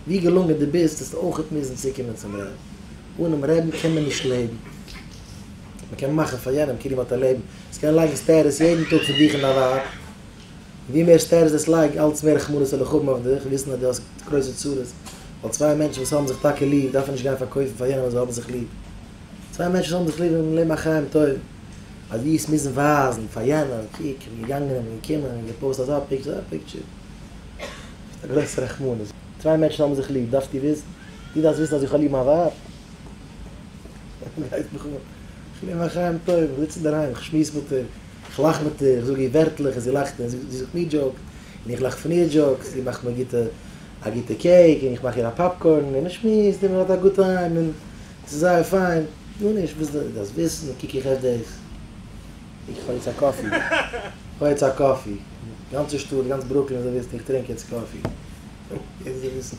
ווי געלונגען דו ביסט, וועסטו אויכעט מוזן צוקומען צום רעבן. אנעם רעבן קען מען נישט לעבן. מען קען מאכן פאר יענעם כאילו מען האט א לעבן. עס קען לייגן status יעדן טאג פון דיך און דיין ווייב. ווי מער status עס לייגט, אלץ מער רחמנות וועל איך האבן אויף דיך, וויסן אז דו האסט גרויסע צרות. ווייל צוויי מענטשן וואס האבן זיך טאקע ליב, דארפן נישט גיין פארקויפן פאר יענעם אז זיי האבן זיך ליב. צוויי מענטשן וואס האבן זיך ליב און לעבן א חיים טוב. אז דו וועסט מוזן ווייזן פאר יענעם, קוק, איך בין געגאנגען און געקומען און גע post אזא picture, אזא picture. ביסט א גרויסע רחמנות. צוויי מענטשן האבן זיך ליב, דארפסטו וויסן, דו דארפסט וויסן אז איך האב ליב מיין ווייב. גייט מיך אן. איך לעב א חיים טוב, איך זיץ אינדערהיים, איך שמועס מיט איר, איך לאך מיט איר, איך זאג איר ווערטלעך און זי לאכט און זי זאגט מיר jokes, און איך לאך פון איר jokes, זי מאכט מיר גוטע, א גוטע cake און איך מאך איר א popcorn און מען שמועסט און מען האט א good time און ס'איז זייער פיין. גארנישט, וואס דו דארפסט וויסן, קוק איך עס דאס. איך האב יעצט א coffee. איך האב יעצט א coffee. גאנצע שטאט, גאנץ ברוקלין זאל וויסן איך טרינק יעצט coffee. יעדער זאל וויסן.